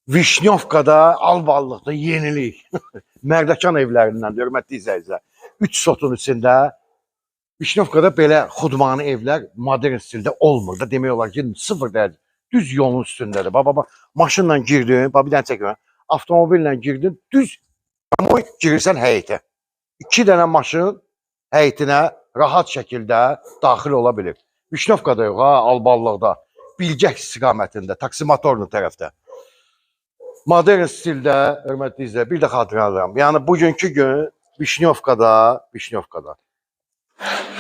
Vişnyovkada, Alballıqda yenilik. Mərdəkan evlərindən, hörmətli izləyicilər. 3 sotun içində Vişnyovkada belə xudmanı evlər modern stildə olmur da. Demək olar ki, sıfır dərəcə. Düz yolun üstündədir. Bax, bax, bax, maşınla girdin, bax bir dənə çəkmə. Avtomobillə girdin, düz girirsən həyətə. 2 dənə maşın həyətinə rahat şəkildə daxil ola bilir. Vişnyovkada yox ha, Alballıqda. Bilgək istiqamətində, taksimatorlu tərəfdə. Modern stildə, hörmətli izləyicilər, bir də xatırladıram. Yəni bugünkü gün Vişnyovkada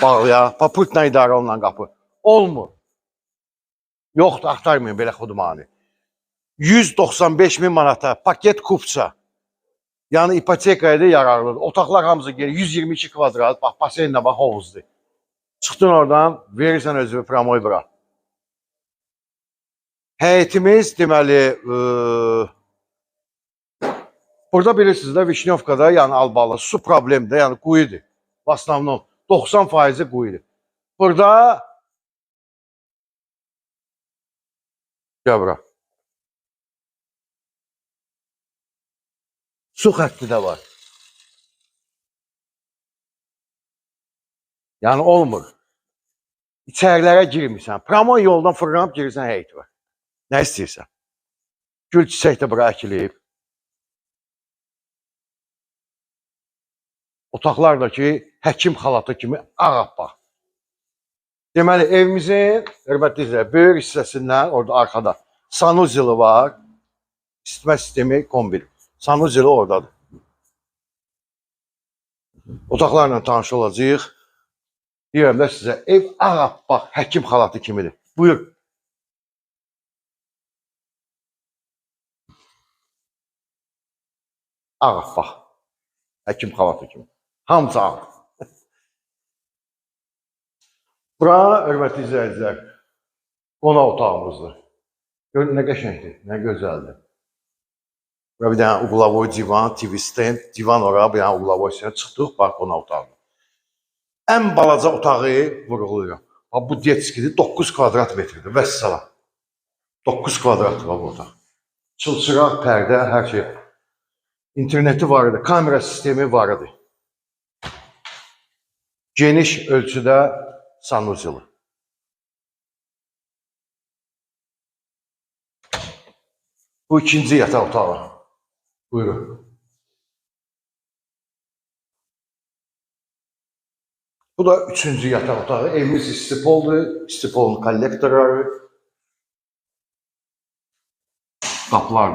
bağlıya, paputla idarə olunan qapı olmur. Yoxdur, axtarmayın belə xudmanı. 195 min manata paket kupça. Yəni ipotekaya da yararlıdır. Otaqlar hamısı gelir 122 kvadrat. Bax, baseynlə bax, hovuzdur. Çıxdın oradan, verirsən özünü pramoy bura. Həyətimiz deməli, burada bilirsiniz də Vişnyovkada, yəni Albalı su problemdir, yəni quyudur. V osnovnom 90% quyudur. Burada gəl bura. Su xətti də var. Yəni olmur. İçərilərə girmirsən. Pramoy yoldan fırlanıb girirsən həyət var. Nə istəyirsən? Gül çiçək də bura əkilib. Otaqlar da ki, həkim xalatı kimi ağappaq. Deməli, evimizin, hörmətli izləyicilər, böyük hissəsindən, orada arxada sanuzeli var. İsitmə sistemi kombi. Sanuzeli oradadır. Otaqlarla tanış olacağıq. Deyirəm də sizə, ev ağappaq həkim xalatı kimidir. Buyur. Ağappaq. Həkim xalatı kimi. Hamısı ağ. Bura, hörmətli izləyicilər, qonaq otağımızdır. Görün nə qəşəngdir, nə gözəldir. Bura bir dənə uqlavoy divan, TV stand, divan ora, bir dənə uqlavoy stand. Çıxdıq, bax qonaq otağına. Ən balaca otağı vurğuluyuram. Bax, bu detskidir, 9 kvadrat metrdir, vəssalam. 9 kvadratdır bax bu otaq. Çılçıraq, pərdə, hər şey. İnterneti var idi, kamera sistemi var idi. Geniş ölçüdə sanuzeli. Bu ikinci yataq otağı. Buyurun. Bu da üçüncü yataq otağı. Evimiz istipoldur. İstipolun kollektorları. Qapılar